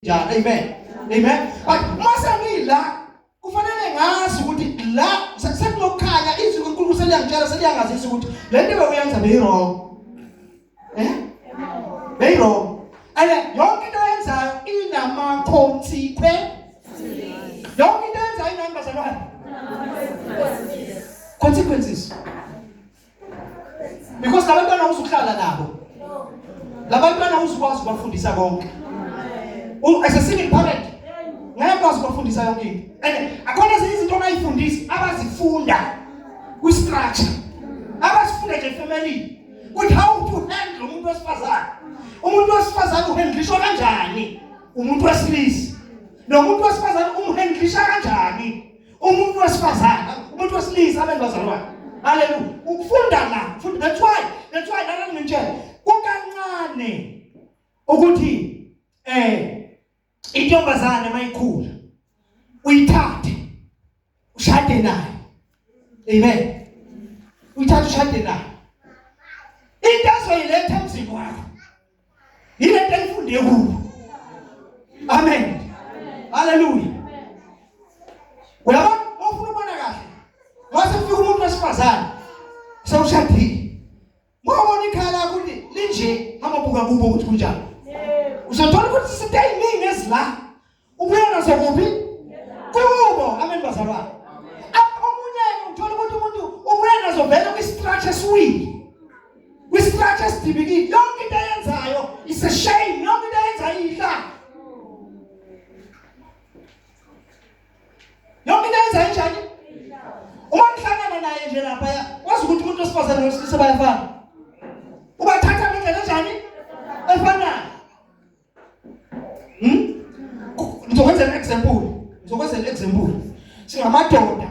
Njani? Amen. Amen. But mase ngila kufanele ngazi ukuthi la sekunokukhanya izwi kaNkulunkulu seliyangitshela seliyangazisa ukuthi le nto bekuyenza beyi-wrong. Eh? Beyi-wrong. And yonke into oyenzayo inama-consequences. Yonke into oyenzayo inani bazalwane? Consequences. Because labantwana uzuhlala nabo. Labantwana uzukwazi ukubafundisa konke. As a single parent ngeke kwazi ukubafundisa yonke into. And akhona ezinye izinto ongayifundisi abazifunda kwi structure. Abazifunda nje family. Ukuthi how to handle umuntu wesifazane. Umuntu wesifazane uhandlishwa kanjani? Umuntu wesilisa. Nomuntu wesifazane umhandlisha kanjani? Umuntu wesifazane, umuntu wesilisa abantu bazalwane. Haleluya. Ukufunda la, futhi that's why lana ngintshela kukancane ukuthi intombazane mayikhula uyithathe ushade nayo. Amen. Uyithathe ushade nayo. Into azoyiletha emzini wakho yilento ayifunde kubo. Amen. Haleluya. Uyabona ufuna ubona kahle. Mase kufika umuntu wesifazane sewushadile. Mawubona ikhaya lakho ukuthi linje, hamba buka kubo ukuthi kunjani. Uzothola ukuthi izinto eziningi ezila ubuya nazo kuphi? Kubo. Amen bazalwane. Omunye uthola ukuthi umuntu ubuya nazo vele kwi-structure esiwile. Kwi-structure esidibikile. Yonke into ayenzayo is a shame. Yonke into ayenzayo iyihlala. Yonke into ayenzayo injani? Uma ngihlangana naye nje lapha wazi ukuthi umuntu wesifazane nowesilisa bayafana. Ubathatha ngendlela enjani? Efanayo. Hmm? Ngizokwenzela example. Ngizokwenzela example. Singamadoda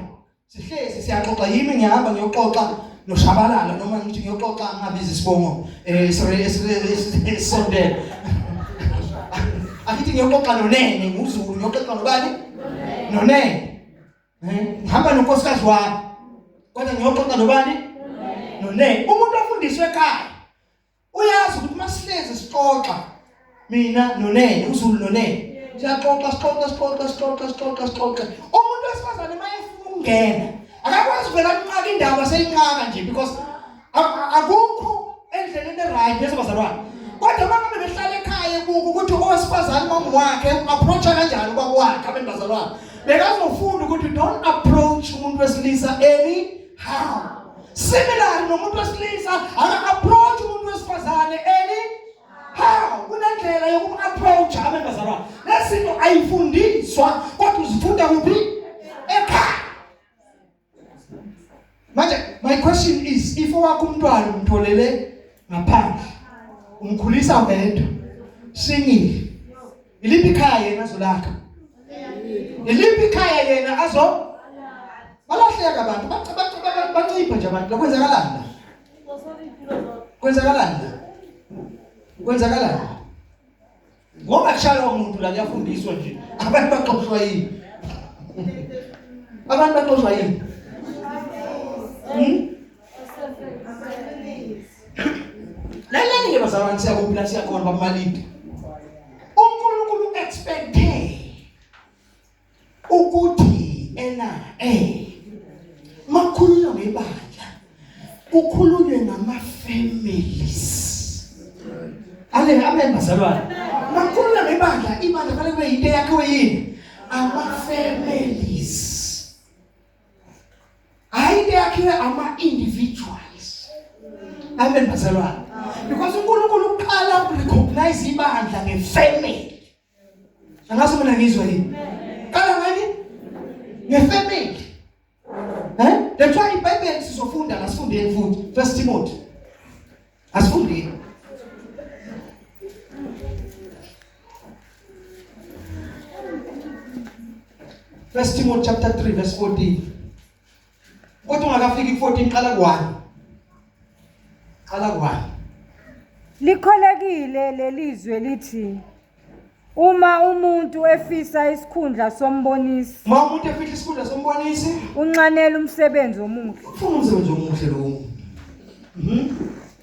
sihlezi siyaxoxa yimi ngihamba ngiyoxoxa noShabalala noma ngithi ngiyoxoxa ngingabizi isibongo esondele. Akithi ngiyoxoxa noNene nguZulu ngiyoxoxa nobani? Nonene. Ngihamba nonkosikazi wami. Kodwa ngiyoxoxa nobani? Nonene. Umuntu ofundiswe ekhaya Uyazi ukuthi masihlezi sixoxa mina noNene, uZulu noNene. Siyaxoxa sixoxa sixoxa sixoxa sixoxa sixoxe. Umuntu wesifazane mayefuna ukungena akakwazi vele akunqaka indaba seyinqaka nje because akukho endleleni eright yeso bazalwane. Kodwa uma ngabe behlala ekhaya ebuka ukuthi owesifazane umama wakhe approacha kanjani ubaba wakhe abantu bazalwane. Bekazofunda ukuthi don't approach umuntu wesilisa any how. Similarly nomuntu wesilisa aka approach umuntu wesifazane any how. Kunendlela yokum approach amen bazalwane. Lezinto ayifundiswa kodwa uzifunda kuphi? Ekhaya. Manje my question is if owakho umntwana umtholele ngaphandle umkhulisa wedwa single iliphi ikhaya yena azolakha iliphi ikhaya yena azo balahleka abantu bancipha nje abantu kwenzakalani la kwenzakalani la kwenzakalani ngoba kushaywa umuntu la kuyafundiswa nje abantu baxoshwa yini abantu baxoshwa yini hmm? Lalelani ke bazalwane siyakuphi la siyakhona bamalindi. uNkulunkulu expecte ukuthi ena makhulunywa ngebandla kukhulunywe ngama families. Ale amen bazalwane. Makhulunywa ngebandla ibandla fanele kube yinto eyakhiwe yini? Ama families. Hayi into eyakhiwe ama individuals. Amen bazalwane. Because uNkulunkulu uqala ukurecognize ibandla ngefamily. Angazi mina ngizwe yini. Qala ngani? Ngefamily. Eh? That's why iBhayibheli sizofunda la sifundeni futhi. First Timothy. Asifundeni. First Timothy chapter 3 verse 14. Kodwa ungakafiki ku-14 qala ku-1. Qala ku-1. Likholekile lelizwe lithi uma umuntu efisa isikhundla sombonisi Uma umuntu efihla isikhundla sombonisi, unxanela umsebenzi omuhle. ufuna umsebenzi omuhle lowo muntu. Mhm.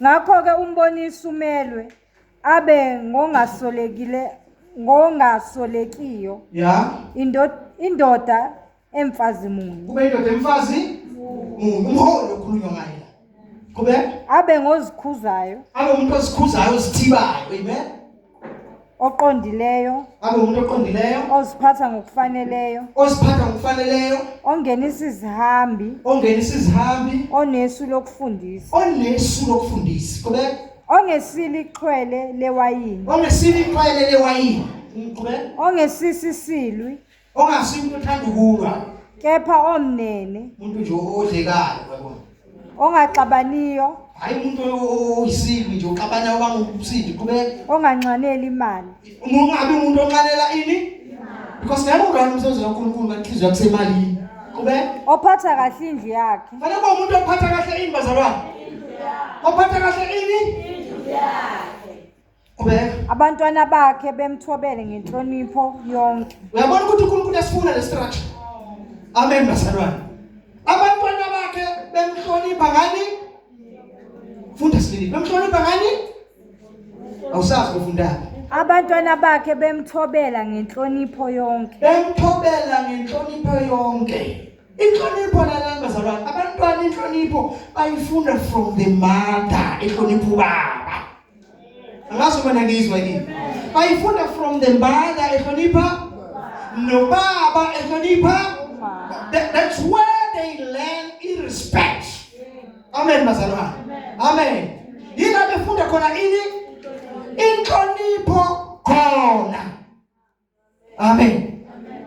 Ngakho-ke umbonisi umelwe abe ngongasolekile ngongasolekiyo. Ya. Indoda emfazi munye. Kube indoda emfazi munye. Umholi okhulunywa ngaye la. Kube abe ngozikhuzayo. Abe umuntu ozikhuzayo ozithibayo. Amen. Oqondileyo. Abe umuntu oqondileyo. Oziphatha ngokufaneleyo. Oziphatha ngokufaneleyo. Ongenisa izihambi. Ongenisa izihambi. Onesu lokufundisa. Onesu lokufundisa. Kube Ongesilo ixhwele lewayini. Ongesilo ixhwele lewayini. Qhubeka. Ongesisi isilwi. Ongasiyo umuntu othanda ukulwa. Kepha omnene. Umuntu nje odlekayo yabona. Ongaxabaniyo. Hayi umuntu oyisilwi nje uxabana obanga umsindo. Qhubeka. Onganxaneli imali. Ungabi umuntu onxanela ini? Because ngeke ulwane umsebenzi kaNkulunkulu ngenhliziyo yakho semalini. Qhubeka. Ophatha kahle indlu yakhe. Fanele kube umuntu ophatha kahle ini bazalwane. Ophatha kahle ini? Indlu yakhe. Qhubeka. Abantwana bakhe bemthobele ngenhlonipho yonke. Uyabona ukuthi uNkulunkulu uyasifuna le structure. Amen bazalwane. Abantwana bakhe bemhlonipha ngani? Funda sibili. Bemhlonipha ngani? Awusazi ufundaphi. Abantwana bakhe bemthobela ngenhlonipho yonke. Bemthobela ngenhlonipho yonke. Inhlonipho lalani bazalwane, abantwana inhlonipho bayifunda from the mother, inhlonipho ubaba. Angazi uma nangizwa yini. Bayifunda from the mother ehlonipha nobaba ehlonipha. That's where they learn irrespect. Amen bazalwane. Amen. Yila befunda khona ini inhlonipho khona. Amen.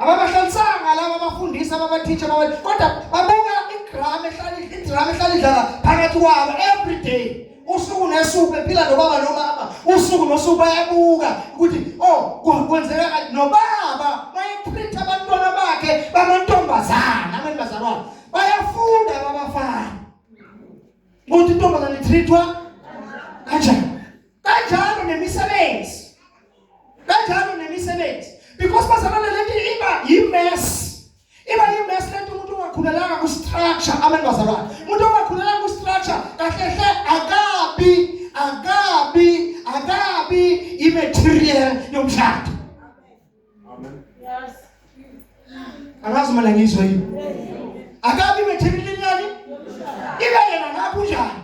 Ababahlalisanga laba abafundisi ababathisha ababathi kodwa babuka idrama ehlala idrama ehlala idlala phakathi kwabo every day. Usuku nesuku bephila nobaba nomama, usuku nosuku bayabuka ukuthi oh kwenzeka nobaba bayetreat abantwana bakhe bamantombazana, amen bazalwane. Bayafunda babafana. Ukuthi intombazane itreatwa kanjani? Kanjalo nemisebenzi. Kanjalo nemisebenzi. Because bazalwane lento iba yimess. Iba yimess lento umuntu ongakhulelanga ku structure. Amen bazalwane. Umuntu ongakhulelanga ku structure kahle hle akabi akabi akabi imaterial yomshado. Amen. Yes. Angazi uma ngizwe yini. Akabi imaterial yani? Ibe yena ngapha unjani?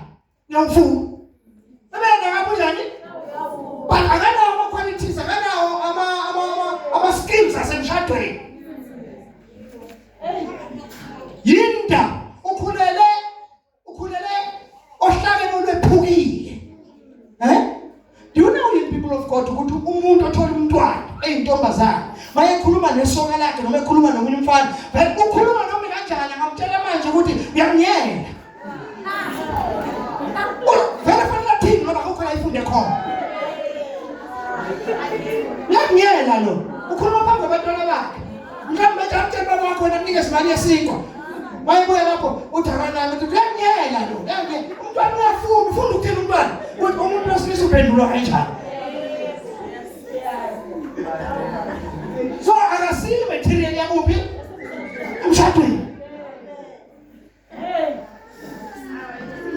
Ngiyamfuna. Ibe yena ngapha unjani? But akanawo ama qualities, akanawo ama ama ama ama skills asemshadweni. Yinda ukhulele ukhulele ohlakeni olwephukile. Eh? Do you know in people of God ukuthi umuntu othola umntwana eyintombazana mayekhuluma nesoka lakhe noma ekhuluma nomunye umfana vele ukhuluma noma kanjani angamtshela manje ukuthi uyamnyela vele fanele athini ngoba akukho la ifunde khona uyamnyela lo ukhuluma phambi kwabantwana bakhe mhlawumbe ethi amtshela baba wakho wena kunikeza imali yesinkwa wayebuya lapho uthi akanami uthi uyamnyela lo uyamnyela umntwana uyafunda ufunda ukuthini umntwana uthi umuntu wesilisa uphendulwa kanjani so akasiyo material yakuphi emshadweni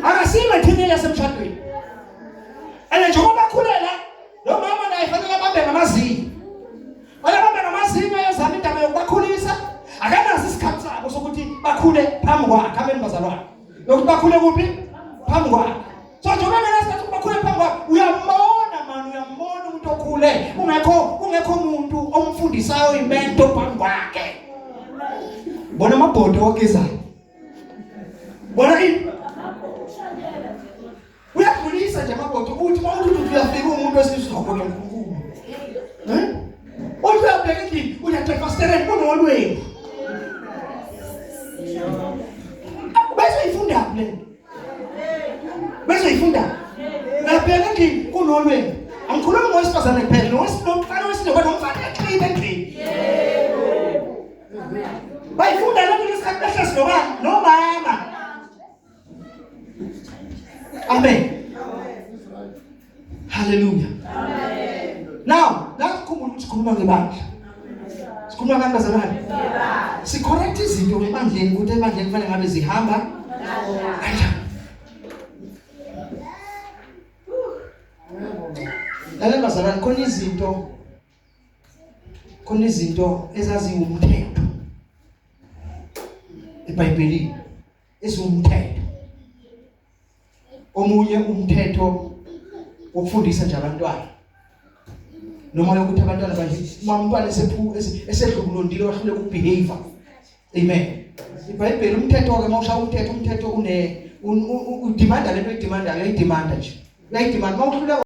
akasiyo material yasemshadweni and njengoba akhulela lo mama naye fanele abambe ngamazinyo fanele abambe ngamazinyo ayozama indaba yokubakhulisa akanaso isikhathi sabo sokuthi bakhule phambi kwakhe amen bazalwane yokuthi bakhule kuphi phambi kwakhe so njengoba ngesikhathi bakhule phambi kwakhe uyambona mani uyambona umuntu okhule ungekho ungekho umuntu omfundisayo imento phambi kwakhe bona amabhodo ogezayo bona ini uyadlulisa nje amabhodo uthi uma uthi uthi uyafika umuntu wesilisa uzobona uNkulunkulu eh uthi uyabheka endlini uyathi efasiteleni kunolwembu bezoyifunda le bezoyifunda uyabheka endlini kunolwembu angikhulumi ngowesifazane kuphela nomfana wesilisa nomfana uyaxina endlini bayifunda le nto ngesikhathi behlezi nobani nomama Amen. Hallelujah. Amen. Now, la sikhumbula ukuthi sikhuluma ngebandla. Sikhuluma ngani bazalwane? Si correct izinto ebandleni ukuthi ebandleni kufanele ngabe zihamba kanjani. Lalela bazalwane khona izinto Khona izinto ezaziwumthetho eBhayibhelini, eziwumthetho. Omunye umthetho wokufundisa nje abantwana, noma yokuthi abantwana uma umntwana esephu esedlubulundile wahluleka ukubehave. Amen. IBhayibheli umthetho ke, mawushaya umthetho, umthetho une udemanda lento, uyidemanda, uyayidemanda nje, uyayidemanda mawuhluleka.